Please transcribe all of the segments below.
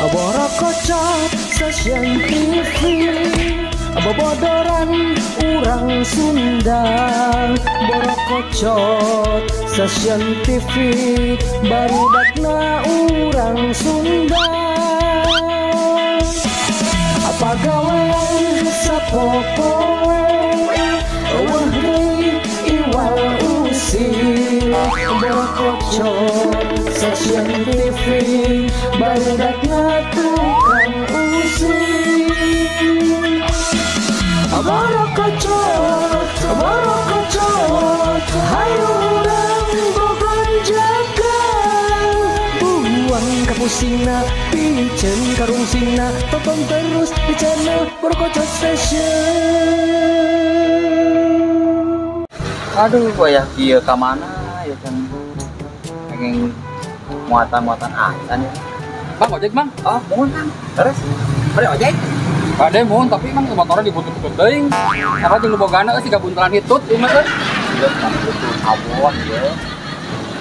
Borokocot Stasiun TV, bobodoran urang Sunda. Borokocot Stasiun TV, barudakna urang Sunda. Apa gawean sapopoe, eueuh deui iwal usil. Borokocot Stasiun TV, barudakna tukang usil. Borokocot, borokocot, hayu urang bogonjakan. Buang kapusingna, piceun karungsingna, tonton terus di channel Borokocot Station. Aduh, wayah kieu ka mana ya can pengen muatan-muatan acan ya. Bang, ojek bang? Oh, mohon bang. Terus, bari ojek? Bade mohon, tapi emang motornya dibutuh-butuh teuing. Karena jeung nu bogana euy siga buntelan hitut ieu mah euy. Ieu mah butuh abon ieu.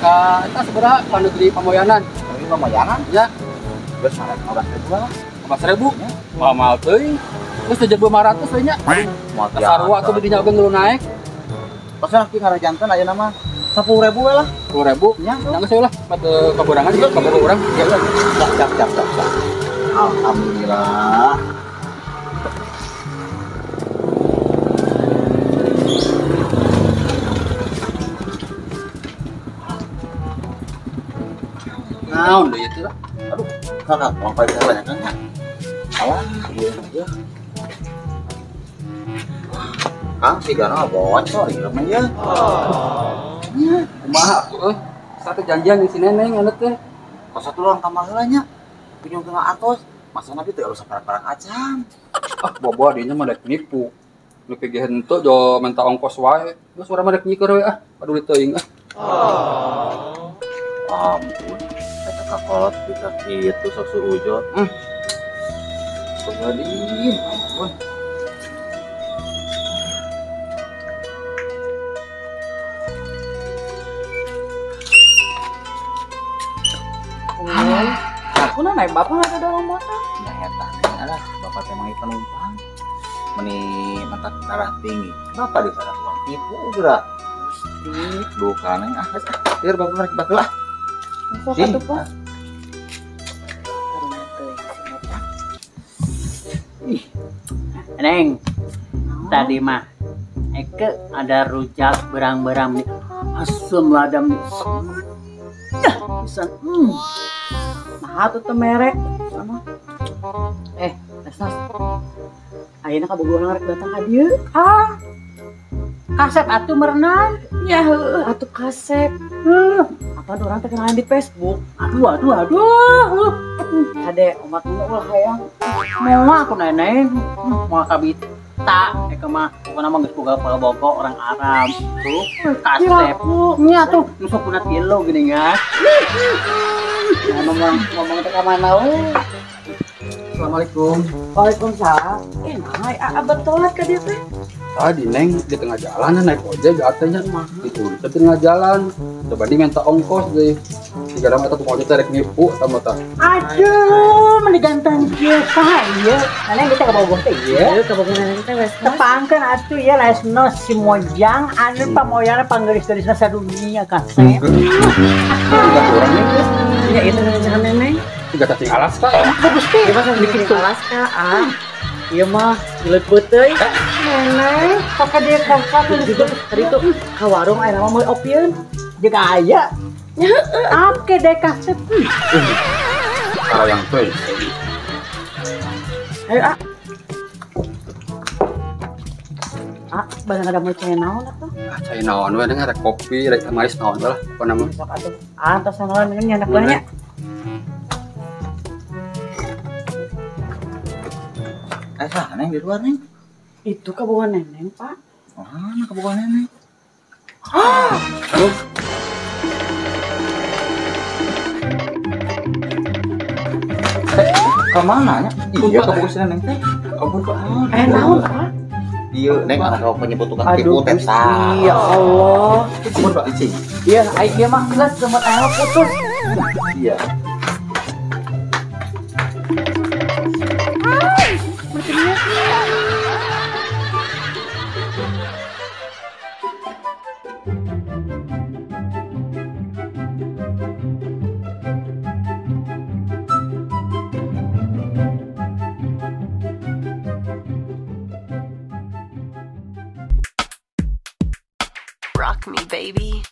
Ka eta sabaraha ka negeri Pamoyanan? Negeri Pamoyanan? Ya. Geus 15.000 lah. 15.000? Mahal teuing. Geus 7.500 we nya. Moal Sarua atuh di dinya oge ngeluh naik. Pasal ki ngarajanten ayeuna mah 10.000 we lah. 10.000? Nya. Nya geus lah, mah teu kaburangan ieu kabogoh urang. Ya lah. Siap siap siap siap. Alhamdulillah. Naon deui ieu teh? Aduh, kakak, uang paling banyak kan ya? Alah, iya aja. Kang, si Gana bocor, iya mah ya. Iya, kumaha atuh euy. Satu janjian jeung si Neneng anu teh. Kos satu orang kamar heula nya. Pinjam tengah atos. Masa nabi teh alus parak-parak acan. Ah, bobo dinya mah rek nipu. Nu pigih henteu jo menta ongkos wae. Geus urang mah rek nyikeur we ah, paduli teuing ah. Ampun. Eta kakolot bisa kitu sok suujon. Astagfirullahaladzim, ampun. Aku naik bapak nggak ada dorong motor. Ya eta lah, bapak teh mangi penumpang. Meni mentak darah tinggi. Bapak di sana tukang tipu geura. Gusti, duka neng ah geus ah. Biar bapak merek bagelah. Sok atuh, Pak. Karunya teuing si eta. Ih. Neng, tadi mah Eke ada rujak berang-berang nih. Asem ladam nih. Pisan. Nah, tuh teh merek. Sama. Esnas. Ayeuna kabogohan rek datang ka dieu. Ah. Kasep atuh merenang. Ya heueuh atuh kasep. Apa urang teh kenalan di Facebook. Aduh aduh aduh. Kade omat ulah hayang. Moal aku neneng. Moal kabita eke mah pokona mah geus boga bogo orang Arab. Tuh kasep. Nya tuh nu sok kuna tilu geuning ya. Nah, ngomong teh ka mana we? Assalamualaikum. Waalaikumsalam. Nah, abah telat ka dieu teh. Tadi Neng di tengah jalan naik ojek atanya dituntut di tengah jalan. Coba di minta ongkos deh. Tiga lama eta tukang ojek teh rek nipu sama tah. Aduh, meni ganteng kieu saha ieu? Neneng kita ka Bogor teh ieu. Ieu ka Bogor neneng teh wes. Tepangkeun atuh ieu lesno si Mojang anu pamoyana panggeris-gerisna sadunia kasep. Tiga orang nih. Ya itu neneng neneng. Tiga cacing Alaska. Gusti, ieu mah bikin Alaska ah. Ieu mah jeuleut beuteui. Neneng, pake dia kakak tuh tadi tuh ka warung aya mah meuli opieun. Jeung aya. Heeh, oke deh kasep. Sarayang teuing. Ayo ah. Ah, barang ada mau cai naon atuh? Ah, cai naon we neng rek kopi, rek manis naon we lah pokona mah. Sok atuh. Ah, tos naon neng nyandak banyak. Sah neng di luar neng. Itu kabogohan neneng, Pak. Mana kabogohan neneng? Aduh. Ke mana nya? Iya, kabogohan si neneng teh. Ampun, Pak. Naon, Pak? Iya, neng anak kau penyebut tukang tipu teh. Ya Allah. Ampun, Pak. Cicing. Iya, ai kieu mah geus semut aya putus. Iya. Rock me, baby.